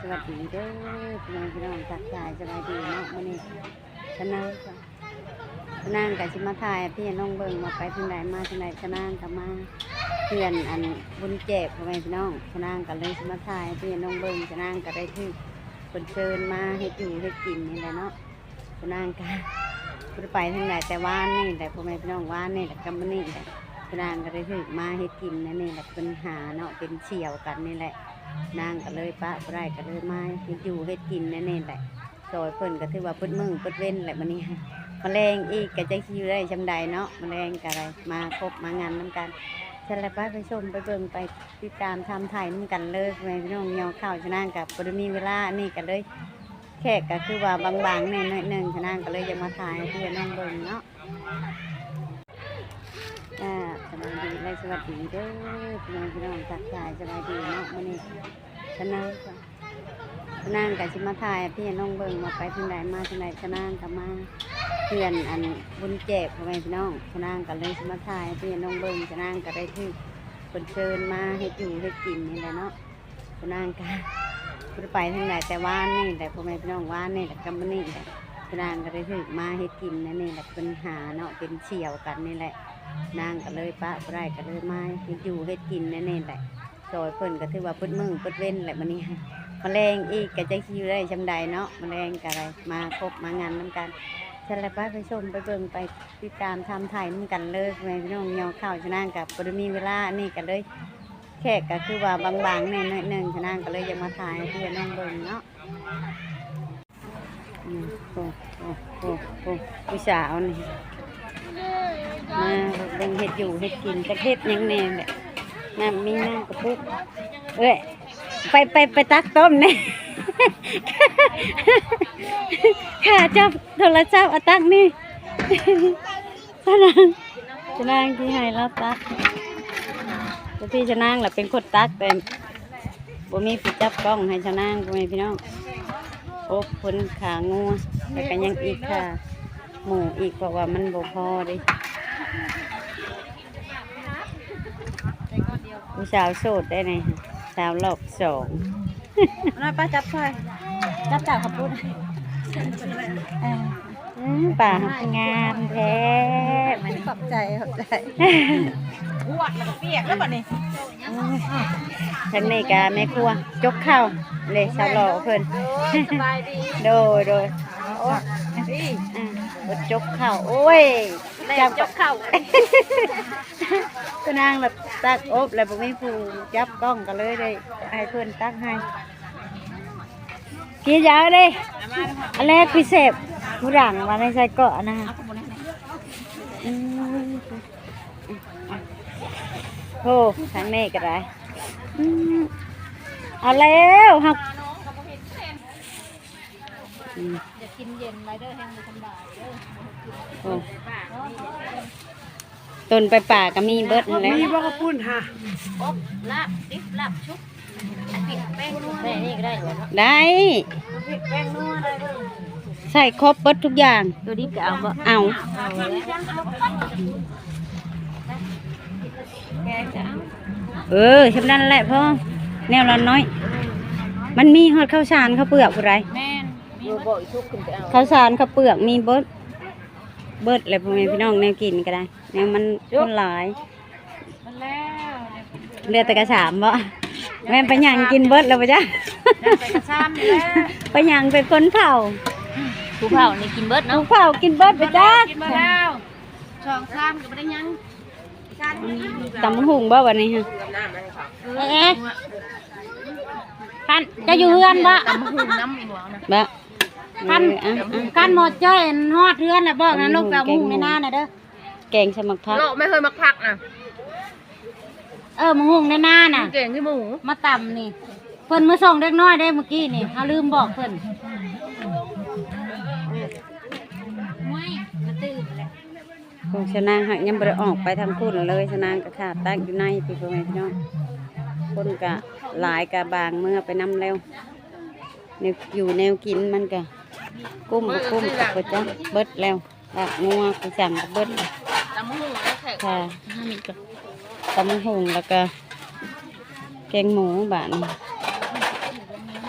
ສະບາຍດີເດີ ພໍ່ແມ່ພີ່ນ້ອງ ທັກທາຍສະບາຍດີເນາະ. ມື້ນີ້ຊະນາງ ຊະນາງກະຊິມາຖ່າຍໃຫ້ພີ່ນ້ອງເບິ່ງວ່າໄປທາງໃດມາທາງໃດ. ຊະນາງກະມາເຮືອນອັນບຸນແຈກ ພໍ່ແມ່ພີ່ນ້ອງ ຊະນາງກະເລີຍຊິມາຖ່າຍໃຫ້ພີ່ນ້ອງເບິ່ງ. ຊະນາງກະໄດ້ຖືກເພິ່ນເຊີນມາເຮັດຢູ່ເຮັດກິນນີ້ແຫຼະເນາະ. ຊະນາງກະບໍ່ໄດ້ໄປທາງໃດແຕ່ວານນີ້ແຫຼະ ພໍ່ແມ່ພີ່ນ້ອງ ວານນີ້ແຫຼະກັບມື້ນີ້ແຫຼະ. ຊະນາງກະໄດ້ຖືກມາເຮັດກິນແນວນີ້ແຫຼະ ເປັນຫາເນາະ ເປັນສ່ຽວກັນນີ້ແຫຼະ. ນາງກະເລີຍປະບໍ່ໄດ້ ກະເລີຍມາເຮັດຢູ່ເຮັດກິນແນວນີ້ແຫຼະ ຊ່ອຍເພິ່ນ ກະຖືວ່າເບິດມື້ເບິດເວັນແຫຼະມື້ນີ້. ມາແລງອີກກະຈັກຊິຢູ່ໄດ້ຊ່ຳໃດເນາະ ມາແລງກະໄດ້ມາຄົບມາງານນຳກັນ. ຊັ້ນລະໄປ ໄປຊົມໄປເບິ່ງໄປຕິດຕາມຖາມໄຖ່ນຳກັນເລີຍ ພໍ່ແມ່ພີ່ນ້ອງ. ຍໍເຂົ້າ ຊະນາງກະບໍ່ໄດ້ມີເວລາ ອັນນີ້ກະເລີຍ ແຂກກະຄືວ່າບາງໆແດ່ໜ້ອຍໜຶ່ງ ຊະນາງກະເລີຍຢາກມາຖ່າຍໃຫ້ພີ່ນ້ອງເບິ່ງເນາະ. ຈ້າ ສະບາຍດີ ແລະ ສະຫວັດດີເດີ ພໍ່ແມ່ພີ່ນ້ອງ ທັກທາຍສະບາຍດີເນາະ. ມື້ນີ້ຊະນາງ ຊະນາງກະຊິມາຖ່າຍໃຫ້ພີ່ນ້ອງເບິ່ງວ່າໄປທາງໃດມາທາງໃດ. ຊະນາງກະມາເຮືອນອັນບຸນແຈກ ພໍ່ແມ່ພີ່ນ້ອງ ຊະນາງກະເລີຍຊິມາຖ່າຍໃຫ້ພີ່ນ້ອງເບິ່ງ. ຊະນາງກະໄດ້ຖືກເພິ່ນເຊີນມາເຮັດຢູ່ເຮັດກິນນີ້ແຫຼະເນາະ. ຊະນາງກະບໍ່ໄດ້ໄປທາງໃດແຕ່ວານນີ້ແຫຼະ ພໍ່ແມ່ພີ່ນ້ອງ ວານນີ້ແຫຼະກັບມື້ນີ້ແຫຼະ. ຊະນາງກະໄດ້ຖືກມາເຮັດກິນແນວນີ້ແຫຼະ ເປັນຫາເນາະ ເປັນສ່ຽວກັນນີ້ແຫຼະ. ນາງກະເລີຍປະບໍ່ໄດ້ ກະເລີຍມາເຮັດຢູ່ເຮັດກິນແນວນີ້ແຫຼະ ຊ່ອຍເພິ່ນ ກະຖືວ່າເບິດມື້ເບິດເວັນແຫຼະມື້ນີ້. ມາແລງອີກກະຈັກຊິຢູ່ໄດ້ຊ່ຳໃດເນາະ ມາແລງກະໄດ້ມາຄົບມາງານນຳກັນ. ຊັ້ນລະໄປ ໄປຊົມໄປເບິ່ງໄປຕິດຕາມຖາມໄຖ່ນຳກັນເລີຍ ພໍ່ແມ່ພີ່ນ້ອງ. ຍໍເຂົ້າ ຊະນາງກະບໍ່ໄດ້ມີເວລາ ອັນນີ້ກະເລີຍ ແຂກກະຄືວ່າບາງໆແດ່ໜ້ອຍໜຶ່ງ ຊະນາງກະເລີຍຢາກມາຖ່າຍໃຫ້ພີ່ນ້ອງເບິ່ງເນາະ. ອືມ ໂອ້ ໂອ້ ໂອ້ ໂອ້ ຜູ້ສາວນີ້ ມາເບິ່ງເຮັດຢູ່ເຮັດກິນ ຈັກເຮັດຫຍັງແດ່ແຫຼະ. ນ້ຳ ມີນ້ຳກະປຸກ ເອີຍ ໄປ ໄປ ໄປຕັກຕົ້ມແດ່ ຂ້າຈັບໂທລະສັບ ເອົາຕັກນີ້. ຊະນາງ ຊະນາງຊິໃຫ້ລາວຕັກ ແຕ່ພີ່ຊະນາງລະເປັນຄົນຕັກ ແຕ່ບໍ່ມີຜູ້ຈັບກ້ອງໃຫ້ຊະນາງ ພໍ່ແມ່ພີ່ນ້ອງ. ໂອ້ ຄົນຂາງົວ ແລ້ວກະຍັງອີກຂາໝູອີກ ເພາະວ່າມັນບໍ່ພໍເດ້. ຜູ້ສາວໂສດໄດ້ນີ້ ສາວລອບສອງ. ເອົາໜ້ອຍ ປ້າຈັບຊ່ອຍ ຈັບຈາກຂະປຸ້ນ ເອີ. ອືມ ປາງາມແທ້ ຂອບໃຈ ຂອບໃຈ. ອວກແລ້ວກະປຽກແລ້ວບັດນີ້. ອືມ ທາງນີ້ກະແມ່ຄົວຈົກເຂົ້າເລີຍ ສາວຫຼໍ່ເພິ່ນ. ໂດຍ ສະບາຍດີ. ໂດຍ ໂດຍ. ໂອ້ ອືມ ເພິ່ນຈົກເຂົ້າ ໂອ້ຍ ແມ່ນ ຈັບ ຈົກເຂົ້າ. ຄືນາງລະຕັກອົບ ລະບໍ່ມີຜູ້ຈັບກ້ອງ ກະເລີຍໄດ້ໃຫ້ເພິ່ນຕັກໃຫ້. ກິນຢາເດ້ ອັນແລກພິເສດ ຜູ້ດັງວ່າໃນໄສ້ເກາະນະ. ອືມ ໂອ້ ທາງນີ້ກະໄດ້. ອືມ ເອົາແລ້ວ ເຮົາ ອືມ ຢ່າກິນເຢັນຫຼາຍເດີ ແຮງບໍ່ສະບາຍເດີ. ໂອ້ ຕົ້ນໄປປ່າກະມີເບິດຫັ້ນແຫຼະ. ມີບໍ່ເຂົ້າປຸ້ນຫະ? ອົບ ລາບ ດິບ ລາບ ຊຸບ ແປ້ງນົວ ແປ້ງນີ້ກະໄດ້ບໍ່? ໄດ້ ແປ້ງນົວໄດ້ເບິດ ໃສ່ຄົບເບິດທຸກຢ່າງ. ໂຕດິບກະເອົາບໍ່? ເອົາ. ເອີ ຊ່ຳນັ້ນແຫຼະພໍ ແນວລະໜ້ອຍ. ມັນມີຮອດເຂົ້າສານເຂົ້າເປືອກຜູ້ໃດ? ແມ່ນ ມີເບິດ ເຂົ້າສານເຂົ້າເປືອກມີເບິດ ເບິດແຫຼະ ພໍ່ແມ່ພີ່ນ້ອງ ແນວກິນກະໄດ້ ແນວມັນຄົນຫຼາຍ. ເຫຼືອແຕ່ກະສາມບໍ່? ແມ່ນໄປຫຍັງກິນເບິດແລ້ວບໍ່ຈ້າ? ໄປຫຍັງ ໄປຄົນເຝົ້າ ຜູ້ເຝົ້ານີ້ກິນເບິດເນາະ ຜູ້ເຝົ້າກິນເບິດໄປຈ້າ. ກິນເບິດແລ້ວ ສອງຊາມກະບໍ່ໄດ້ຫຍັງ. ຕຳບັກຫຸ່ງບໍ່ບັດນີ້? ເອ ເອ ຄັນຈະຢູ່ເຮືອນບໍ່? ຕຳບັກຫຸ່ງນຳອີ່ໝໍນະ ບໍ່? ຄັນ ເອີ ຄັນໝໍຈ້ອຍຮອດເຮືອນລະບອກນະ ລົງໄປເອົາບັກຫຸ່ງໃນນານະເດີ. ແກງໃສ່ໝາກຜັກ ເນາະ ແມ່ເຮີຍ ໝາກຜັກນະ. ເອີ ໝາກຫຸ່ງໃນນານະ ແກງໃສ່ໝູ ມາຕຳນີ້ ເພິ່ນມາສົ່ງເດັກນ້ອຍເດ້ມື້ກີ້ນີ້ ເຮົາລືມບອກເພິ່ນ. ໂອ້ຍ ມາຕື່ມແລ້ວ. ໂອ້ ຊະນາງຫາກຍັງບໍ່ໄດ້ອອກໄປທາງພຸ້ນເລີຍ ຊະນາງກະຖ້າຕັກຢູ່ໃນພີ້ ພໍ່ແມ່ພີ່ນ້ອງ. ຄົນກະຫຼາຍ ກະບາງເມືອໄປນຳແລ້ວ ແນວຢູ່ແນວກິນມັນກະກຸ້ມບໍ່ກຸ້ມກະບໍ່ຈັກ ເບິດແລ້ວ. ລາບງົວ ກະສັ່ງກະເບິດ ຕຳບັກຫຸ່ງແລ້ວແຂກ ຕຳບັກຫຸ່ງ ລະກະແກງໝູບາດນີ້.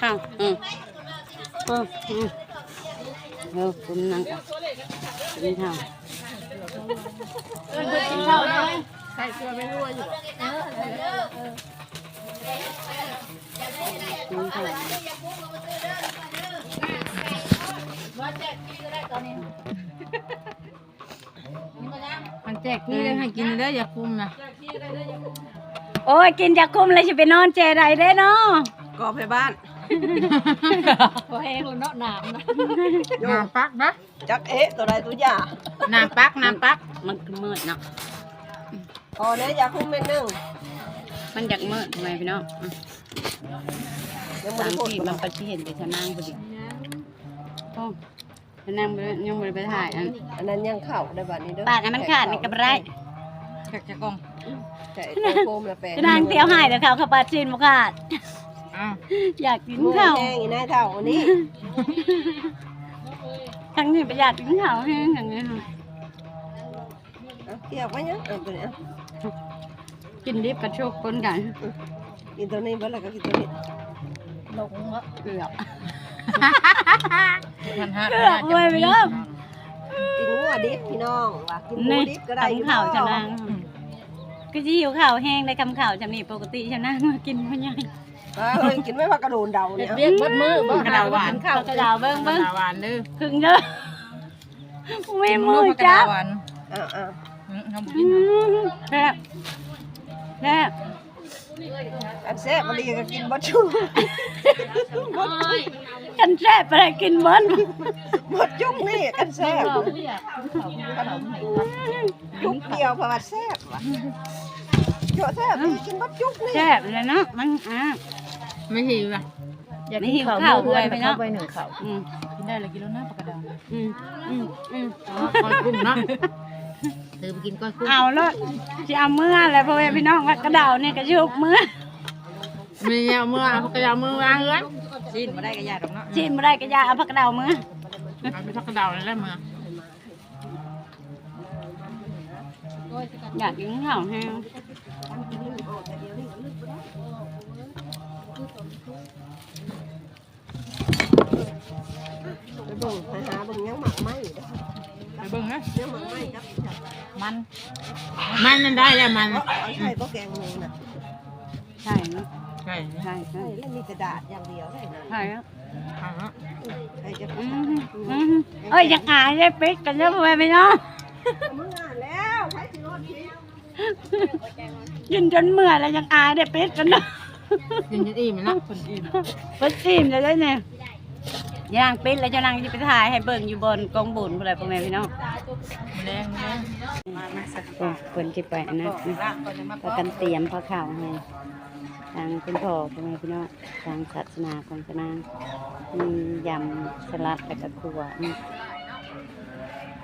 ເຂົ້າ ອືມ ເອີ ອືມ ເອີ ຄຸນນາງ ກິນເຂົ້າ ເອີ້ນເພິ່ນກິນເຂົ້າແດ່ ໃສ່ເກືອໄປນົວຢູ່ບໍ່? ກິນເຂົ້າ ມັນແຈກຟຣີເລີຍ ໃຫ້ກິນເດີ ຢາຄຸມນະ. ໂອ້ຍ ກິນຢາຄຸມແລ້ວຊິໄປນອນແຈໃດເດ້ເນາະ ກໍໄປບ້ານ ພໍແຮງແລ້ວເນາະ ໜາມນະ ໜາມປັກນະ ຈັກເອະ ໂຕໃດໂຕຢາ ໜາມປັກ ໜາມປັກ ມັນຄືມືດເນາະ ພໍແລ້ວ ຢາຄຸມເມັດໜຶ່ງ ມັນຢາກມືດ ພໍ່ແມ່ພີ່ນ້ອງ ອືມ ຍັງບໍ່ໄດ້ພົດ ມັນກໍຊິເຫັນແຕ່ຊະນາງພໍດີ ໂອ້ ຊະນາງບໍ່ໄດ້ ຍັງບໍ່ໄດ້ໄປຖ່າຍອັນ ອັນນັ້ນຍັງເຂົ້າໄດ້ບັດນີ້ເດີ ປາດໃຫ້ມັນຂາດນີ້ກໍບໍ່ໄດ້ ຈັກຈະກອງ ໃສ່ໂຟມລະແປງ ຊະນາງຕຽວໃຫ້ແລ້ວເຂົ້າ ເຂົ້າປາດຊີ້ນບໍ່ຂາດ ອ້າວ ຢາກກິນເຂົ້າ ແຮງອີນາຍເຖົ້າອັນນີ້ ທາງນີ້ບໍ່ຢາກກິນເຂົ້າແຮງ ທາງນີ້ ເອົາ ເອົາໄປຍັງ ເອົາໂຕນີ້ ເອົາ ກິນດິບກັບສຸກປົນກັນ ກິນໂຕນີ້ເບິດແລ້ວກໍກິນໂຕນີ້ ລົງເນາະ ເກືອບ ມັນຫາກ ເກືອບເວີຍພີ່ນ້ອງ ກິນງົວດິບພີ່ນ້ອງ ວ່າກິນໝູດິບກໍໄດ້ຢູ່ ຄຳເຂົ້າຊະນາງ ອືມ ຄືຊິຫິວເຂົ້າແຮງໄດ໋ ຄຳເຂົ້າຈຳນີ້ ປົກກະຕິຊະນາງກິນບໍ່ໃຫຍ່ ເອີຍ ກິນໄວ້ວ່າກະໂດນເດົານີ້ ເຮັດວຽກເບິດມື້ບໍ່ ບັກກະດາວຫວານ ກິນເຂົ້າ ບັກກະດາວ ເບິ່ງ ເບິ່ງ ບັກກະດາວຫວານເດີ ຄຶ່ງເດີ ບໍ່ມີມືຈັບ ເອີໆ ອືມ ເຮົາບໍ່ກິນ ອືມ ແຊບ ແຊບ ຄັນແຊບອີ່ຫຼີກໍກິນບໍ່ຈຸ ບໍ່ຈຸ ຄັນແຊບປານໃດກິນເບິດ ບໍ່ຈຸນີ້ ຄັນແຊບ ຈຸກດຽວ ເພາະວ່າແຊບວ່າ ເຈາະແຊບ ກິນບໍ່ຈຸນີ້ ແຊບແລ້ວເນາະ ມັນ ອາ ມັນຫິວລະ ຢາກກິນເຂົ້າ ຫິວເຂົ້າ ເພື່ອນ ເຂົ້າໄປໜຶ້ງເຂົ້າ ອືມ ກິນໄດ້ລະກິນໂລດນະ ປາກກະດາວ ອືມ ອືມ ອືມ ອໍ ຄ່ອຍກຸ້ມເນາະ. ເດີໄປກິນກ້ອຍກຸ້ງ ເອົາໂລດ ຊິເອົາເມືອແຫຼະ ພໍ່ແມ່ພີ່ນ້ອງ ຜັກກະເດົານີ້ກໍຊິຫຸບເມືອ ມີແນວເມືອ ເອົາຜັກກະເດົາເມືອວາງເຮືອນ ຊີ້ນບໍ່ໄດ້ກໍຢ່າດອກເນາະ ຊີ້ນບໍ່ໄດ້ກໍຢ່າ ເອົາຜັກກະເດົາເມືອ ເອົາແຕ່ຜັກກະເດົານີ້ແຫຼະເມືອ ຢາກກິນເຂົ້າແຮງ. ໄປເບິ່ງ ໄປຫາເບິ່ງ ຍັງໝາກໄມ້ຢູ່ເດ້ ໄປເບິ່ງນະ ຍັງໝາກໄມ້ກັບ ມັນ ມັນນັ້ນໄດ້ແລ້ວ ມັນ ເອົາ ເອົາໃສ່ບໍ່ແກງໝູນະ ໃສ່ເນາະ ໃສ່ ໃສ່ ໃສ່ ໃສ່ ແລ້ວມີແຕ່ດາດຢ່າງດຽວເດ້ ໃສ່ເນາະ ໃສ່ເນາະ ໃສ່ຈະ ອືມ ອືມ ເອີຍ ຢາກອາຍເດ້ ປິດກັນເດີ ພໍ່ແມ່ພີ່ນ້ອງ ມື້ອ່ານແລ້ວ ໃຜຊິຮອດ ກິນຈົນເມື່ອຍແລ້ວຍັງອາຍໄດ້ ປິດກັນເນາະ ກິນຈົນອີ່ມແລ້ວ ເພິ່ນອີ່ມ ເພິ່ນອີ່ມແລ້ວເດ້ນີ້ ຍ່າງປິດແລ້ວ ເຈົ້ານາງຊິໄປຖ່າຍໃຫ້ເບິ່ງຢູ່ບ່ອນກອງບຸນພຸ້ນແຫຼະ ພໍ່ແມ່ພີ່ນ້ອງ ແລງ ມາ ມາ ໂອ້ ເພິ່ນຊິໄປອັນນັ້ນ ພາກັນຕຽມພາເຂົ້າໃຫ້ທາງຄຸນພໍ່ ພໍ່ແມ່ພີ່ນ້ອງ ທາງສາສະໜາຂອງຊະນາງ ມີຢຳສະຫຼັດ ແລ້ວກໍຂົ້ວ ນີ້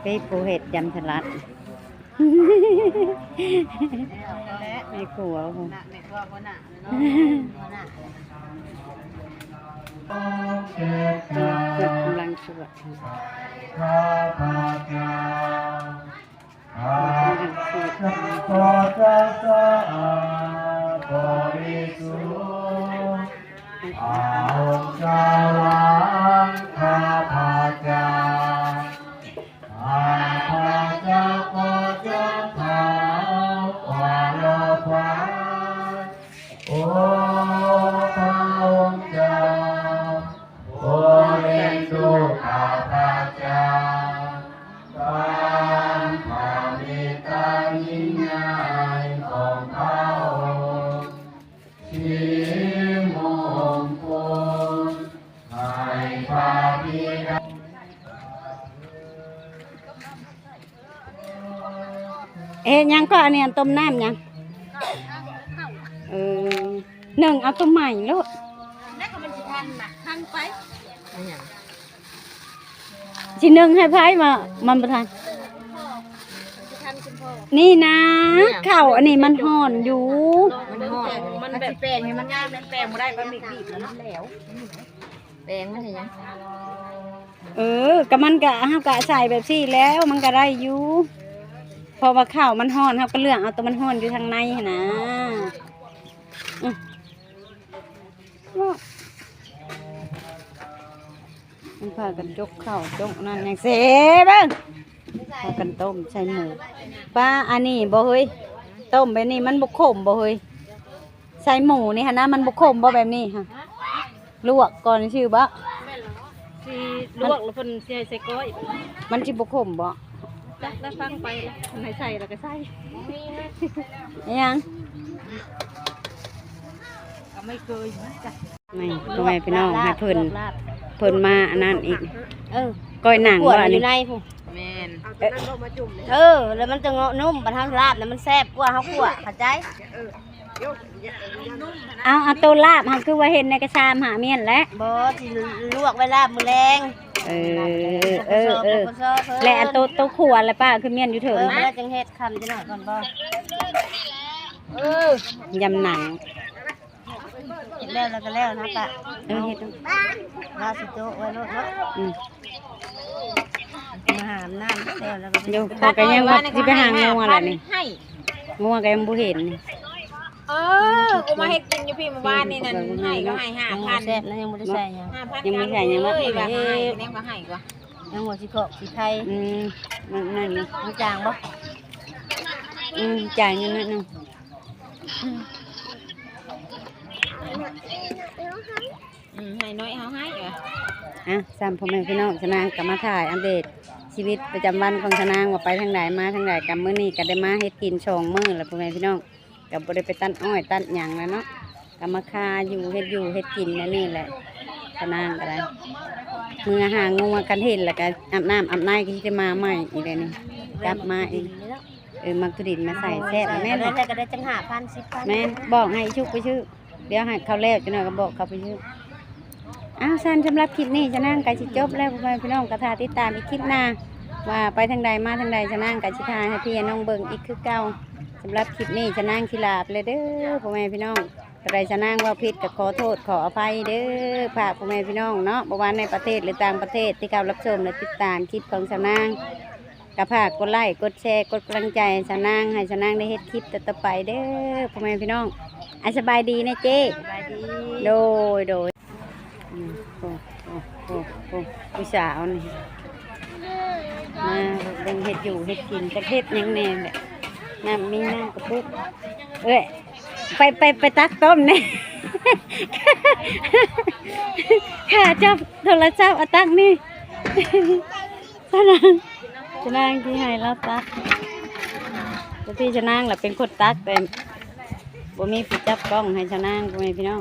ເປັນຜູ້ເຮັດຢຳສະຫຼັດ. ແມ່ຄົວພຸ້ນ ແມ່ຄົວຫົວໜ້າເນາະ ຫົວໜ້າ ເພິ່ນກຳລັງສວດ ຂ້າພະເຈົ້າ ຂ້າພະເຈົ້າ ຂໍພະເຈົ້າ ພະຄຣິສຕ໌ ພະອົງສວ່າງ ຂ້າພະເຈົ້າ ຂ້າພະເຈົ້າຂໍຈົງເຂົ້າຄວາມລອບຟ້າ ໂອພະອົງເຈົ້າ ໂປຣດເອັນດູຂ້າພະເຈົ້າ ຕາມພະເມດຕາຍິ່ງໃຫຍ່ຂອງພະອົງ ທີ່ມົງຄຸນໃຫ້ພະບິດາ ເຮັດຫຍັງກໍອັນນີ້ ຕົ້ມນ້ຳຫຍັງ? ເອີ ໜຶ້ງເອົາຕົວໃໝ່ໂລດ ແລ້ວກໍມັນຊິທັນນະ ທັນໄປ ອີຫຍັງ? ຊິໜຶ້ງໃຫ້ໃຜວ່າມັນບໍ່ທັນ? ນີ້ນະ ເຂົ້າອັນນີ້ມັນຮ້ອນຢູ່ ມັນຮ້ອນ ມັນແບບ ຊິແປງໃຫ້ມັນງາມ ແປງບໍ່ໄດ້ ປາໝິກບີບແລ້ວ ແປງມັນເຮັດຫຍັງ? ເອີ ກໍມັນກໍ ເຮົາກໍໃສ່ແບບຊີ້ແລ້ວ ມັນກໍໄດ້ຢູ່ ເພາະວ່າເຂົ້າມັນຮ້ອນ ເຮົາກໍເລືອກເອົາຕົວມັນຮ້ອນຢູ່ທາງໃນຫັ້ນນະ ອື ເນາະ ມັນພາກັນຈົກເຂົ້າຈົກນັ້ນຫຍັງເສເບິ່ງ ພາກັນຕົ້ມໃສ່ໝູ ປ້າ ອັນນີ້ບໍ່ເຮີ້ຍ ຕົ້ມແບບນີ້ມັນບໍ່ຂົມບໍ່ເຮີ້ຍ? ໃສ່ໝູນີ້ຫັ້ນນະ ມັນບໍ່ຂົມບໍ່ແບບນີ້ຫະ? ລວກກ່ອນຊື່ບໍ່? ຊິລວກແລ້ວເພິ່ນຊິໃຫ້ໃສ່ກ້ອຍ ມັນຊິບໍ່ຂົມບໍ່? ຈັກ ແລ້ວຟັງໄປ ເພິ່ນໃຫ້ໃສ່ແລ້ວກໍໃສ່ ອີຫຍັງ? ກໍໄມ່ເຄີຍ ນີ້ ພໍ່ແມ່ພີ່ນ້ອງ ໃຫ້ເພິ່ນ ເພິ່ນມາອັນນັ້ນອີກ ເອີ ກ້ອຍໜັງບໍ່ອັນນີ້? ຢູ່ໃນພຸ້ນ ແມ່ນ ເອີ ແລ້ວມັນຈະເງາະນຸ້ມ ບັດເຮົາລາບນະມັນແຊບກວ່າເຮົາຂົ້ວ ເຂົ້າໃຈ? ເອົາ ເອົາໂຕລາບຫັ້ນ ຄືວ່າເຫັນໃນກະຊາມຫາມ້ຽນແຫຼະ ບໍ່ ຊິລວກໄວ້ລາບມື້ແລງ ເອີ ເອີ ເອີ ແລະອັນໂຕ ໂຕຂົ້ວລະປ້າ ຄືມ້ຽນຢູ່ເທິງ ເອີ ແລ້ວຈຶ່ງເຮັດ ຄ່ຳຈັກໜ້ອຍກ່ອນບໍ່? ເອີ ຢຳໜັງ ເຮັດແລ້ວ ແລ້ວກໍແລ້ວນະປ້າ ເອີ ເຮັດ ລາວຊິໂຈະໄວ້ໂລດເນາະ ອືມ ມາຫາບນ້ຳແລ້ວ ແລ້ວກໍ ເອີ ຂ້ອຍກໍຍັງວ່າຊິໄປຫາງົວແຫຼະນີ້ ງົວກໍຍັງບໍ່ເຫັນ ເອີ ກູມາເຮັດກິນຢູ່ພີ້ມື້ວານນີ້ນັ້ນ ໃຫ້ກໍໃຫ້ຫ້າພັນ ແຊບນະ ຍັງບໍ່ໄດ້ໃສ່ຫຍັງ ຍັງບໍ່ໄດ້ໃສ່ຫຍັງ ເອີຍ ວ່າໃຫ້ກໍຍັງວ່າໃຫ້ກວ່າ ຍັງວ່າຊິເຄາະຊິໄຄ ອືມ ມັນນັ້ນ ມັນຈາງບໍ່? ອືມ ຈາງຢູ່ໜ້ອຍໜຶ່ງ ອືມ ໃຫ້ໜ້ອຍເຮົາໃຫ້ວ່າ ອ່ະ ຊ້ຳພໍ່ແມ່ພີ່ນ້ອງ ຊະນາງກໍມາຖ່າຍອັບເດດຊີວິດປະຈຳວັນຂອງຊະນາງ ວ່າໄປທາງໃດມາທາງໃດ ກໍມື້ນີ້ກໍໄດ້ມາເຮັດກິນສອງມື້ແລ້ວ ພໍ່ແມ່ພີ່ນ້ອງ ກໍບໍ່ໄດ້ໄປຕັດອ້ອຍຕັດຫຍັງແລ້ວເນາະ ກໍມາຄາຢູ່ ເຮັດຢູ່ເຮັດກິນແນວນີ້ແຫຼະ ຊະນາງກໍໄດ້ ເມືອຫາງົວ ຄັນເຫັນແລ້ວກໍອາບນ້ຳອາບໃນ ກໍຊິໄດ້ມາໃໝ່ອີກແລ້ວນີ້ ກັບມາອີກ ເອີ ໝາກຖົ່ວດິນມາໃສ່ແຊບແມ່ນ ແລ້ວກໍໄດ້ຈັກຫ້າພັນ ສິບພັນ ແມ່ນ ບອກໃຫ້ຊຸກໄປຊື້ ດຽວໃຫ້ເຂົາແລ້ວ ຈັກໜ້ອຍກໍບອກເຂົາໄປຊື້. ອ້າວ ຊັ້ນສຳລັບຄລິບນີ້ ຊະນາງກໍຊິຈົບແລ້ວ ພໍ່ແມ່ພີ່ນ້ອງກໍຖ້າຕິດຕາມອີກຄລິບໜ້າ. ວ່າໄປທາງໃດມາທາງໃດ ຊະນາງກໍຊິຖ່າຍໃຫ້ພີ່ໃຫ້ນ້ອງເບິ່ງອີກຄືເກົ່າ. ສຳລັບຄລິບນີ້ ຊະນາງຊິລາໄປແລ້ວເດີ ພໍ່ແມ່ພີ່ນ້ອງ. ໂຕໃດຊະນາງເວົ້າຜິດກໍຂໍໂທດຂໍອະໄພເດີ. ຝາກພໍ່ແມ່ພີ່ນ້ອງເນາະ ບໍ່ວ່າໃນປະເທດ ຫຼື ຕ່າງປະເທດ ທີ່ເຂົ້າຮັບຊົມ ແລະ ຕິດຕາມຄລິບຂອງຊະນາງ ກໍຝາກກົດໄລ້ ກົດແຊ ກົດກຳລັງໃຈໃຫ້ຊະນາງ ໃຫ້ຊະນາງໄດ້ເຮັດຄລິບຕໍ່ໆໄປເດີ ພໍ່ແມ່ພີ່ນ້ອງ. ອາ ສະບາຍດີແນ່ເຈ້. ສະບາຍດີ. ໂດຍ ໂດຍ. ອືມ ໂອ້ ໂອ້ ໂອ້ ໂອ້ ຜູ້ສາວນີ້ ມາເບິ່ງເຮັດຢູ່ເຮັດກິນ ຈັກເຮັດຫຍັງແດ່ແຫຼະ. ນ້ຳ ມີນ້ຳກະປຸກ. ເອີຍ ໄປ ໄປ ໄປຕັກຕົ້ມແດ່. ຂ້າຈັບໂທລະສັບ ເອົາຕັກນີ້. ຊະນາງ ຊະນາງທີ່ໃຫ້ລາວຕັກ ແຕ່ທີ່ຊະນາງລະເປັນຄົນຕັກ ແຕ່ບໍ່ມີຜູ້ຈັບກ້ອງໃຫ້ຊະນາງ ພໍ່ແມ່ພີ່ນ້ອງ.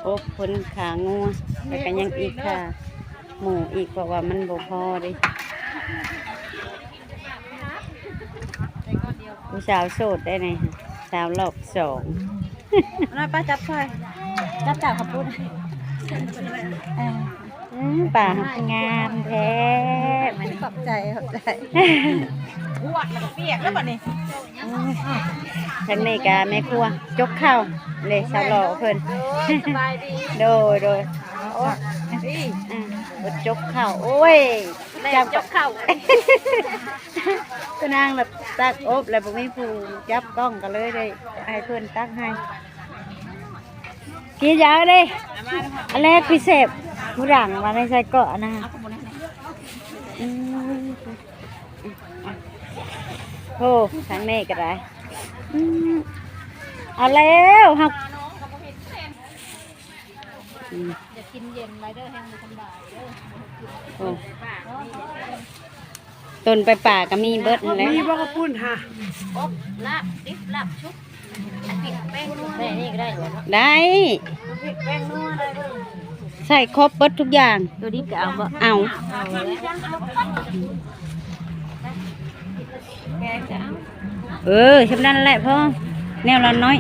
ອົບຄົນຂາງົວ ແລ້ວກໍຍັງອີກຂາໝູອີກ ເພາະວ່າມັນບໍ່ພໍເດ້. ຜູ້ສາວໂສດໄດ້ນີ້ ສາວລອບສອງ. ເອົາໜ້ອຍ ປ້າຈັບຊ່ອຍ ຈັບຈາກຂະປຸ້ນ. ເອີ ອືມ ປາງາມແທ້. ຂອບໃຈ ຂອບໃຈ. ຫວດແລ້ວກໍປຽກແລ້ວບັດນີ້. ອືມ ທາງນີ້ກະແມ່ຄົວຈົກເຂົ້າເດ້ ສາວຫຼໍ່ເພິ່ນ. ໂດຍ ສະບາຍດີ. ໂດຍ ໂດຍ. ໂອ້ ອືມ ຈົກເຂົ້າ. ໂອ້ຍ ແມ່ຈົກເຂົ້າ. ຄືນາງລະຕັກອົບ ແລ້ວບໍ່ມີຜູ້ຈັບກ້ອງ ກໍເລີຍໄດ້ໃຫ້ເພິ່ນຕັກໃຫ້. ກິນຢາເດ້ ອັນແລກພິເສດ ຜູ້ດັງວ່າໃນໄຊເກາະນະ. ອືມ ໂອ້ ທາງນີ້ກໍໄດ້. ອືມ ເອົາແລ້ວເຮົາ. ອືມ ຢາກກິນເຢັນໄວ້ເດີ ແຮງບໍ່ສະບາຍເດີ. ໂອ້ ຕົ້ນໄປປ່າກໍມີເບິດຫັ້ນແຫຼະ. ມີບໍ່ເຂົ້າປຸ້ນຫະ? ອົບ ລາບ ດິບ ລາບ ຊຸບ. ອັນນີ້ແປ້ງນົວ ແບບນີ້ກໍໄດ້ບໍ່? ໄດ້ ແປ້ງນົວໄດ້ເບິດ. ໃສ່ຄົບເບິດທຸກຢ່າງ. ໂຕດິບກໍເອົາບໍ່? ເອົາ. ເອີ ຊ່ຳນັ້ນແຫຼະພໍ ແນວລະໜ້ອຍ.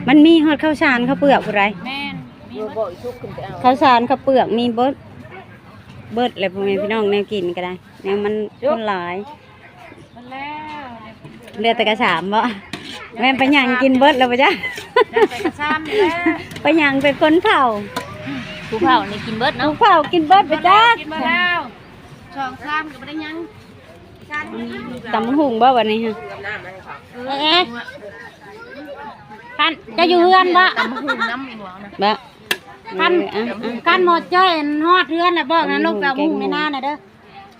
ມັນມີຮອດເຂົ້າສານເຂົ້າເປືອກພຸ້ນໃດ. ແມ່ນ ມີໝົດ. ເຂົ້າສານເຂົ້າເປືອກມີເບິດ ເບິດແຫຼະ ພໍ່ແມ່ພີ່ນ້ອງ ແນວກິນກໍໄດ້ ແນວມັນຄົນຫຼາຍ. ເຫຼືອແຕ່ກະສາມບໍ່? ແມ່ນໄປຫຍັງກິນເບິດແລ້ວບໍ່ຈ້າ? ເຫຼືອແຕ່ກະສາມນີ້ແຫຼະ. ໄປຫຍັງເປັນຄົນເຝົ້າ? ຜູ້ເຝົ້ານີ້ກິນເບິດເນາະ. ຜູ້ເຝົ້າກິນເບິດບໍ່ຈັກ. ກິນເບິດແລ້ວ ສອງຊາມກໍບໍ່ໄດ້ຫຍັງ. ຕຳບັກຫຸ່ງບໍ່ບັດນີ້ຮະ? ເອີ ຄັນເຈົ້າຢູ່ເຮືອນບໍ່? ຕຳບັກຫຸ່ງນຳອີ່ຫວານະ. ບໍ່ ຄັນ ເອີ ຄັນໝໍ້ຈ້ອຍຮອດເຮືອນແລ້ວບອກນະ ລົງໄປເອົາບັກຫຸ່ງໃນນານະເດີ.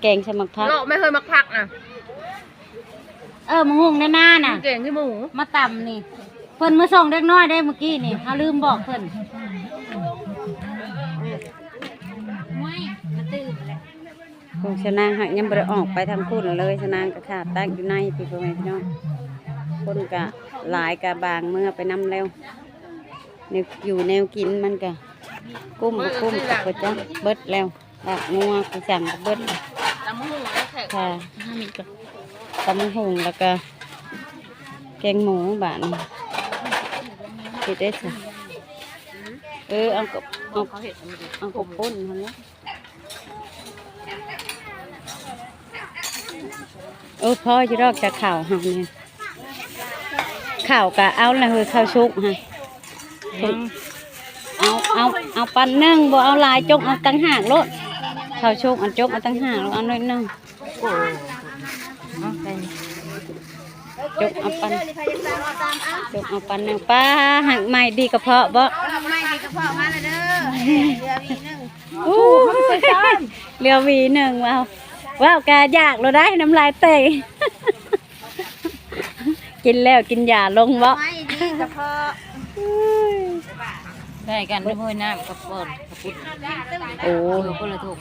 ແກງໃສ່ໝາກຜັກ ເລາະແມ່ເຮີຍ ໝາກຜັກນະ. ເອີ ໝາກຫຸ່ງໃນນານະ ແກງໃສ່ໝູ ມາຕຳນີ້. ເພິ່ນມາສົ່ງເດັກນ້ອຍເດ້ມື້ກີ້ນີ້ ເຮົາລືມບອກເພິ່ນ. ໂອ້ຍ ມາຕື່ມແຫຼະ. ໂອ້ ຊະນາງຫາກຍັງບໍ່ໄດ້ອອກໄປທາງພຸ້ນເລີຍ ຊະນາງກໍຂາຕັ້ງຢູ່ໃນພີ້ ພໍ່ແມ່ພີ່ນ້ອງ. ຄົນກະຫຼາຍ ກະບາງເມືອໄປນຳແລ້ວ. ແນວຢູ່ແນວກິນມັນກະກຸ້ມບໍ່ກຸ້ມກໍບໍ່ຈັກ ເບິດແລ້ວ. ລາບງົວ ກູສັ່ງກໍເບິດ. ຕຳບັກຫຸ່ງແລ້ວແຂກ ຄ່ະ ຕຳບັກຫຸ່ງ ແລ້ວກໍແກງໝູ. ບາດນີ້ເຮັດໄດ້ຊະ. ເອີ ເອົາ ເອົາ ເອົາເຂົ້າປຸ້ນຫັ້ນແຫຼະ. ໂອ້ ພໍຢູ່ດອກຈາກເຂົ້າເຮົານີ້. ເຂົ້າກະເອົາລະເຮີ ເຂົ້າສຸກຫັ້ນ. ເອົາ ເອົາ ເອົາປັນໜຶ່ງ ບໍ່ເອົາຫຼາຍ ຈົກເອົາຕ່າງຫາກໂລດ. ເຂົ້າສຸກອັນ ຈົກເອົາຕ່າງຫາກໂລດ ເອົາໜ້ອຍໜຶ່ງ. ໂອ້ ຈົກເອົາປັນ ຈົກເອົາປັນໜຶ່ງ. ປ້າ ຫາກໄມ້ດີກະເພາະບໍ່? ເອີ ໝາກໄມ້ດີກະເພາະມາແລ້ວເດີ ເຫຼືອຫວີໜຶ່ງ. ໂອ້ ເຫຼືອຫວີໜຶ່ງ. ເວົ້າ ເວົ້າກະຢາກໂລດໄດ໋ ນ້ຳລາຍແຕກ. ກິນແລ້ວກິນຢາລົງເບາະ ໄມ້ດີກະເພາະ. ໃສ່ກັນເດີ ນ້ຳກັບປອນ ກັບປຸດ. ໂອ້ ເອີ ຄົນລະຖົງ.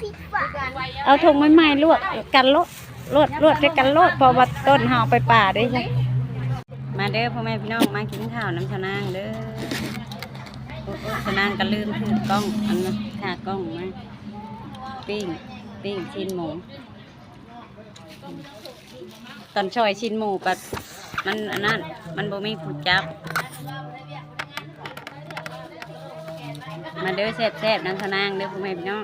ເອົາຖົງໃໝ່ໆ ລວດກັນໂລດ ລວດ ລວດໃສ່ກັນໂລດ ເພາະວ່າຕົ້ນເຮົາໄປປ່າເດ້. ມາເດີພໍ່ແມ່ພີ່ນ້ອງ ມາກິນຂ້າວນຳຊານາງເດີ. ໂອ້ ຊານາງກໍລືມຖືກ້ອງ ອັນນັ້ນ ຂາກ້ອງມາ. ປີ້ງ ປີ້ງຊີ້ນໝູ. ຕອນຊອຍຊີ້ນໝູບັດມັນອັນນັ້ນ ມັນບໍ່ມີຜູ້ຈັບ. ມາເດີ ແຊບໆ ນຳຊານາງເດີ ພໍ່ແມ່ພີ່ນ້ອງ.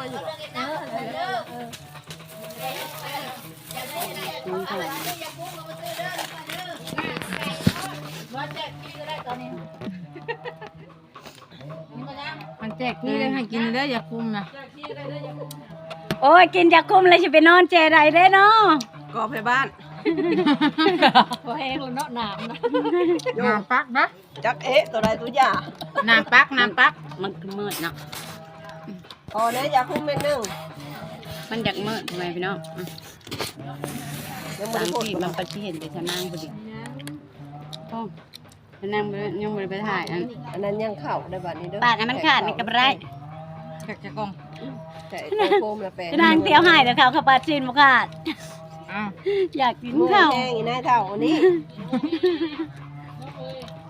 ວຢູ່ ມັນແຈກຟຣີເດີ ໃຫ້ກິນເດີ ຢາຄຸມນະ. ໂອ້ຍ ກິນຢາຄຸມແລ້ວຊິໄປນອນແຈໃດເດ້ເນາະ ກໍໄປບ້ານ ບໍ່ແຮງແລ້ວເນາະ ນ້ຳນະ ນ້ຳປັກນະ. ຈັກເອະ ຕົວໃດຕົວຢາ ນ້ຳປັກ ນ້ຳປັກ ມັນຄືມືດເນາະ. ພໍແລ້ວ ຢາຄຸມເມັດໜຶ່ງ ມັນຢາກມືດ ພໍ່ແມ່ພີ່ນ້ອງ. ອະ ຍັງບໍ່ໄດ້ໂພດ ມັນປະຊິເຫັນແຕ່ຊະນາງພໍດີ. ໂອ້ ຊະນາງບໍ່ ຍັງບໍ່ໄດ້ໄປຖ່າຍອັນ ອັນນັ້ນຍັງເຂົ້າໄດ້ບາດນີ້ເດີ ປາດໃຫ້ມັນຂາດນີ້ກໍບໍ່ໄດ້. ຈັກຈະກ່ອງ ໃສ່ ໃສ່ໂຟມລະແປງ ຊະນາງຕຽວໃຫ້ແລ້ວເຂົ້າ ເຂົ້າປາດຊີ້ນບໍ່ຂາດ. ອ້າວ ຢາກກິນເຂົ້າ ໂອ້ຍ ແຮງອີນາຍເຖົ້າອັນນີ້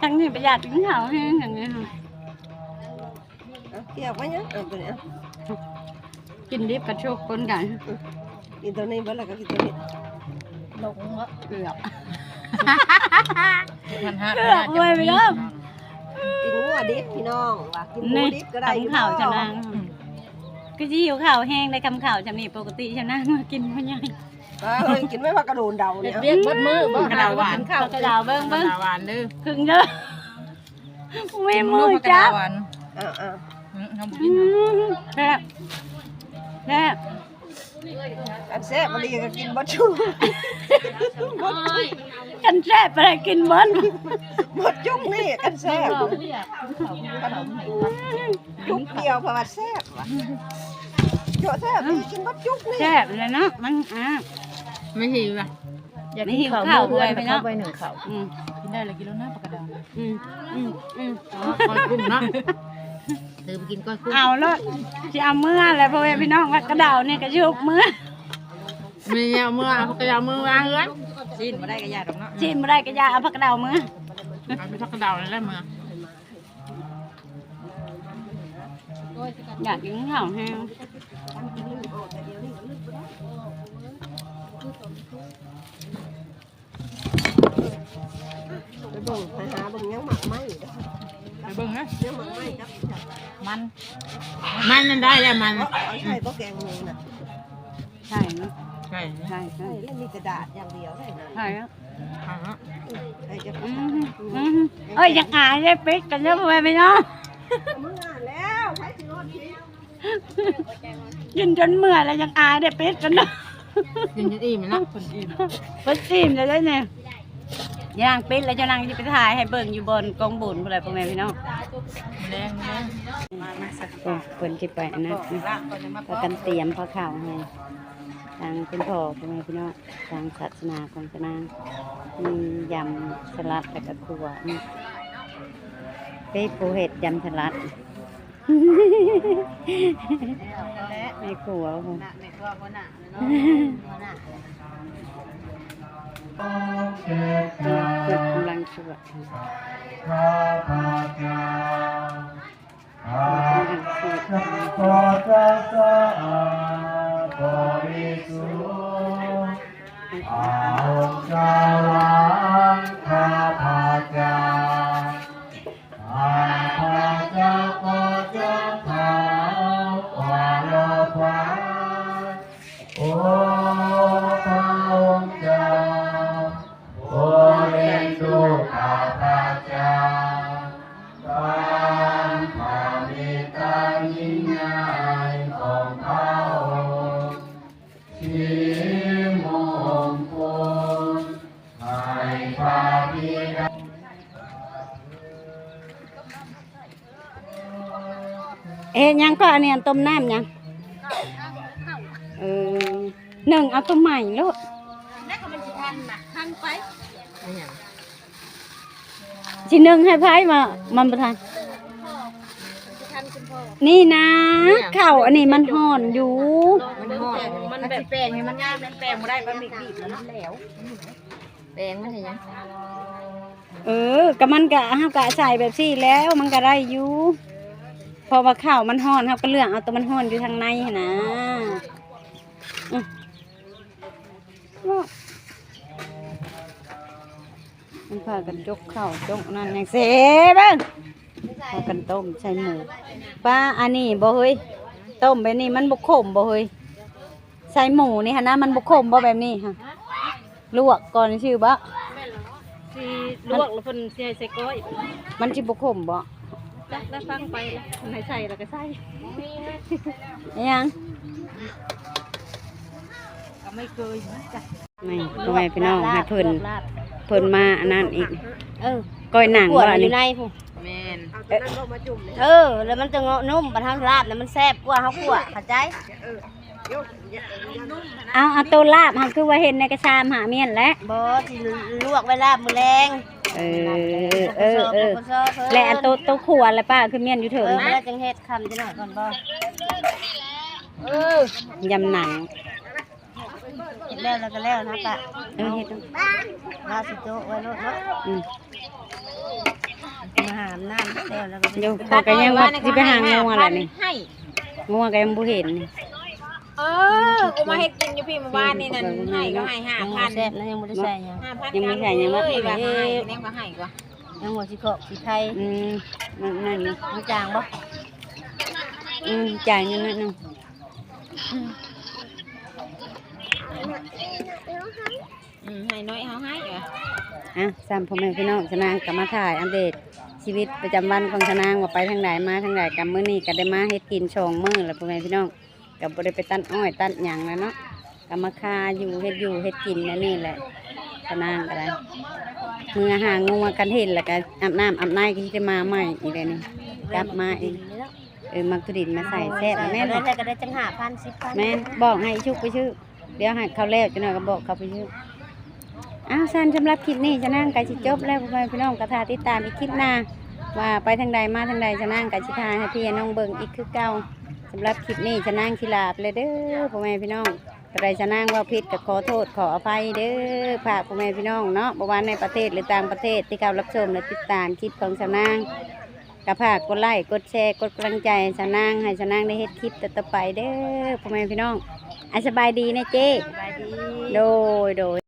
ທາງນີ້ບໍ່ຢາກກິນເຂົ້າແຮງ ທາງນີ້ ເອົາ ເກັບໄວ້ຫຍັງ ເອົາຕົວນີ້ ເອົາ ກິນດິບກັບສຸກປົນກັນ. ອືມ ກິນຕົວນີ້ເບິດແລ້ວກໍກິນຕົວນີ້ ລົງເນາະ ເກືອບ ມັນຫາກ ເກືອບເວີຍພີ່ນ້ອງ. ກິນງົວດິບພີ່ນ້ອງ ວ່າກິນໝູດິບກໍໄດ້ຢູ່ ຄຳເຂົ້າຊະນາງ ອືມ ຄືຊິຫິວເຂົ້າແຮງໄດ໋ ຄຳເຂົ້າຊ່ຳນີ້. ປົກກະຕິຊະນາງມາກິນບໍ່ໃຫຍ່ ເອີຍ ກິນໄວ້ວ່າກະໂດນເດົານີ້ ເຮັດວຽກເບິດມື້ບໍ່ ກະດາວຫວານ ເຂົ້າກະດາວ ເບິ່ງ ເບິ່ງ ກະດາວຫວານເດີ ຄຶ່ງເດີ. ມີມືຈັບ ເອີໆ ອືມ ເຮົາບໍ່ກິນ ອືມ ແຊບ ແຊບ ຄັນແຊບອີ່ຫຼີກໍກິນບໍ່ຈຸ ຄັນແຊບປານໃດກິນເບິດ ບໍ່ຈຸກນີ້ ຄັນແຊບ ອືມ ຈຸກດຽວ ເພາະວ່າແຊບວ່າ ໂຈະແຊບ ອືມ ກິນບໍ່ຈຸກນີ້ ແຊບແລ້ວເນາະ ມັນ ອາ ມັນຫິວວ່າ ຢາກກິນເຂົ້າ ຫິວເຂົ້າ ເມື່ອເຮືອນ ໄປເນາະ ໄປໜຶ້ງເຂົ້າ ອືມ ກິນໄດ້ລະກິນໂລດນະ ປາກກະດາວ ອືມ ອືມ ອືມ ເອົາມາກ້ອຍກຸ້ງເນາະ ຖືໄປກິນກ້ອຍກຸ້ງ ເອົາໂລດ ຊິເອົາເມືອແຫຼະ ພໍ່ແມ່ພີ່ນ້ອງ ປາກກະດາວນີ້ກໍຊິຫົກເມືອ ມີແນວເມືອ ເອົາປາກກະດາວເມືອວາງເຮືອນ ຊີ້ນບໍ່ໄດ້ກໍຢ່າດອກເນາະ ຊີ້ນບໍ່ໄດ້ກໍຢ່າ ເອົາປາກກະດາວເມືອ ເອົາປາກກະດາວນີ້ແຫຼະເມືອ. ຢາກກິນເຂົ້າແຮງ ໄປເບິ່ງ ໄປຫາເບິ່ງ ຍັງໝາກໄມ້ຢູ່ເດີ ໄປເບິ່ງນະ ຍັງໝາກໄມ້ກັບ ມັນ ມັນນັ້ນໄດ້ແລ້ວ ມັນ ເອົາ ເອົາໃສ່ບໍ່ແກງໜູນະ ໃສ່ເນາະ ໃສ່ ໃສ່ ໃສ່ ແລ້ວມີແຕ່ດາດຢ່າງດຽວເດ້ ໃສ່ເນາະ ອ່າຮະ ອືມ ອືມ ເອີຍ ຢາກອາຍເດ້ ປິດກັນເດີ ພໍ່ແມ່ພີ່ນ້ອງ ເມື່ອແລ້ວ ໃຜຊິນອນພີ້ ກິນຈົນເມື່ອຍແລ້ວ ຢາກອາຍເດ້ ປິດກັນເດີ ກິນຈົນອີ່ມແລ້ວເນາະ ເພິ່ນອີ່ມ ເພິ່ນອີ່ມແລ້ວເດ້ນີ້ ຍ່າງປິດແລ້ວ ເຈົ້ານາງຊິໄປຖ່າຍໃຫ້ເບິ່ງຢູ່ບ່ອນກອງບຸນພຸ້ນແຫຼະ ພໍ່ແມ່ພີ່ນ້ອງ ແລງ ແລງ ໂອ້ ເພິ່ນຊິໄປອັນນັ້ນ ພາກັນຕຽມພາເຂົ້າໃຫ້ ທາງຄຸນພໍ່ ພໍ່ແມ່ພີ່ນ້ອງ ທາງສາສະໜາຂອງຕານາງ ມີຢຳສະຫຼັດ ແລ້ວກໍຂົ້ວ ອືມ ເປັນຜູ້ເຮັດຢຳສະຫຼັດ ແມ່ຄົວ ແມ່ຄົວ ຫົວໜ້າ ແມ່ຄົວ ຫົວໜ້າເນາະ ຫົວໜ້າ ຫົວໜ້າ. ເພິ່ນກຳລັງສວດ ຂ້າພະເຈົ້າ ຂ້າພະເຈົ້າກໍຈະສະອາດບໍລິສຸດ ພະອົງສະຫວ່າງ ຂ້າພະເຈົ້າ ຂ້າພະເຈົ້າກໍຈະເຜົາກວາດລົບໄພ ໂອ ພະອົງເຈົ້າ ໂປດເອັນດູຂ້າພະເຈົ້າ ຕາມພະເມດຕາຍິ່ງໃຫຍ່ຂອງພະອົງ ທີ່ມົງຄຸນໃຫ້ພະບິດາ ເຮັດຫຍັງກໍອັນນີ້ ອັນຕົ້ມນ້ຳຫຍັງ? ເອີ ໜຶ້ງເອົາຕົວໃໝ່ໂລດ ແລ້ວກໍມັນຊິທັນນະ ທັນໄປ ອີຫຍັງ? ຊິໜຶ້ງໃຫ້ໃຜວ່າມັນບໍ່ທັນ? ນີ້ນະ ເຂົ້າອັນນີ້ມັນຮ້ອນຢູ່ ມັນຮ້ອນ ມັນແບບ ຊິແປງໃຫ້ມັນງາມ ມັນແປງບໍ່ໄດ້ ມັນບີບໆ ແລ້ວມັນແຫຼວ ແປງມັນເຮັດຫຍັງ? ເອີ ກໍມັນກໍ ເຮົາກໍໃສ່ແບບຊີ້ແລ້ວ ມັນກໍໄດ້ຢູ່ ເພາະວ່າເຂົ້າມັນຮ້ອນ ເຮົາກໍເລືອກເອົາຕົວມັນຮ້ອນຢູ່ທາງໃນຫັ້ນນະ ອື ມັນພາກັນຈົກເຂົ້າຈົກນັ້ນຫຍັງເສເບິ່ງ ພາກັນຕົ້ມໃສ່ໝູ ປ້າ ອັນນີ້ບໍ່ເຮີ້ຍ ຕົ້ມແບບນີ້ມັນບໍ່ຂົມບໍ່ເຮີ້ຍ? ໃສ່ໝູນີ້ຫັ້ນນະ ມັນບໍ່ຂົມບໍ່ແບບນີ້ຫະ? ລວກກ່ອນຊື່ບໍ່? ແມ່ນແລ້ວ ຊິລວກແລ້ວເພິ່ນຊິໃຫ້ໃສ່ກ້ອຍ ມັນຊິບໍ່ຂົມບໍ່? ຈັກ ແລ້ວຟັງໄປ ແລ້ວເພິ່ນໃຫ້ໃສ່ແລ້ວກໍໃສ່ ອີຫຍັງ? ກໍໄມ່ເຄີຍ ນີ້ ພໍ່ແມ່ພີ່ນ້ອງ ໃຫ້ເພິ່ນ ເພິ່ນມາອັນນັ້ນອີກ ເອີ ກ້ອຍໜັງບໍ່ອັນນີ້? ຢູ່ໃນພຸ້ນ ແມ່ນ ເອີ ແລ້ວມັນຈະເງາະນຸ້ມ ບັດເຮົາລາບນະມັນແຊບກວ່າເຮົາຂົ້ວ ເຂົ້າໃຈ? ເອົາ ເອົາໂຕລາບຫັ້ນ ຄືວ່າເຫັນໃນກະຊາມຫາມ້ຽນແຫຼະ ບໍ່ ຊິລວກໄວ້ລາບມື້ແລງ ເອີ ເອີ ເອີ ແລະອັນໂຕ ໂຕຂົ້ວລະປ້າ ຄືມ້ຽນຢູ່ເທິງ ເອີ ແລ້ວຈັ່ງເຮັດ ຄ່ຳຈັກໜ້ອຍກ່ອນບໍ່? ເອີ ຍຳໜັງ ເຮັດແລ້ວ ແລ້ວກໍແລ້ວນະປະ ເອີ ເຮັດ ລາຊິໂຈະໄວ້ໂລດເນາະ ອືມ ມາຫາບນ້ຳແລ້ວ ແລ້ວກໍ ຢູ່ ຂ້ອຍກໍຍັງວ່າຊິໄປຫາງົວແຫຼະນີ້ ງົວກໍຍັງບໍ່ເຫັນນີ້ ເອີ ກູມາເຮັດກິນຢູ່ພີ້ມື້ວານນີ້ນັ້ນ ໃຫ້ກໍໃຫ້ຫ້າພັນ ແຊບນະ ຍັງບໍ່ໄດ້ໃສ່ຫຍັງ ຫ້າພັນ ຍັງບໍ່ໃສ່ຫຍັງເນາະ ເອີຍ ວ່າໃຫ້ ແນມວ່າໃຫ້ກວ່າ ຍັງບໍ່ຊິເຄາະຊິໄຄ ອືມ ນັ້ນ ນັ້ນນີ້ ມັນຈາງບໍ່? ອືມ ຈາງຢູ່ໜ້ອຍໜຶ່ງ ອືມ ອືມ ໃຫ້ໜ້ອຍເຮົາໃຫ້ວ່າ ອ່ະ ຊ້ຳພໍ່ແມ່ພີ່ນ້ອງ ຊະນາງກໍມາຖ່າຍອັບເດດຊີວິດປະຈຳວັນຂອງຊະນາງ ວ່າໄປທາງໃດມາທາງໃດ ກໍມື້ນີ້ກໍໄດ້ມາເຮັດກິນສອງມື້ແລ້ວ ພໍ່ແມ່ພີ່ນ້ອງ ກໍບໍ່ໄດ້ໄປຕັດອ້ອຍຕັດຫຍັງແລ້ວເນາະ ກໍມາຄາຢູ່ ເຮັດຢູ່ເຮັດກິນແນວນີ້ແຫຼະ ຊະນາງກໍໄດ້ ເມືອຫາງົວ ຄັນເຫັນແລ້ວກໍອາບນ້ຳອາບໃນ ກໍຊິໄດ້ມາໃໝ່ອີກແລ້ວນີ້ ກັບມາອີກ ເອີ ມັກທຸດິນມາໃສ່ແຊບ ແມ່ນ ກໍໄດ້ ກໍໄດ້ຈັກຫ້າພັນ ສິບພັນ ແມ່ນ ບອກໃຫ້ອີຊຸກໄປຊື້ ດຽວໃຫ້ເຂົາແລ້ວ ຈັກໜ້ອຍກໍບອກເຂົາໄປຊື້. ອ້າວ ຊັ້ນສຳລັບຄລິບນີ້ ຊະນາງກໍຊິຈົບແລ້ວ ພໍ່ແມ່ພີ່ນ້ອງກໍຖ້າຕິດຕາມອີກຄລິບໜ້າ ວ່າໄປທາງໃດມາທາງໃດ ຊະນາງກໍຊິຖ່າຍໃຫ້ພີ່ໃຫ້ນ້ອງເບິ່ງອີກຄືເກົ່າ. ສຳລັບຄລິບນີ້ ຊະນາງຊິລາໄປແລ້ວເດີ ພໍ່ແມ່ພີ່ນ້ອງ. ໂຕໃດຊະນາງເວົ້າຜິດກໍຂໍໂທດຂໍອະໄພເດີ ຝາກພໍ່ແມ່ພີ່ນ້ອງເນາະ ບໍ່ວ່າໃນປະເທດ ຫຼື ຕ່າງປະເທດ ທີ່ເຂົ້າຮັບຊົມ ແລະ ຕິດຕາມຄລິບຂອງຊະນາງ ກໍຝາກກົດໄລ້ ກົດແຊ ກົດກຳລັງໃຈໃຫ້ຊະນາງ ໃຫ້ຊະນາງໄດ້ເຮັດຄລິບຕໍ່ໆໄປເດີ ພໍ່ແມ່ພີ່ນ້ອງ. ອ່າ ສະບາຍດີແນ່ເຈ້. ສະບາຍດີ. ໂດຍ ໂດຍ.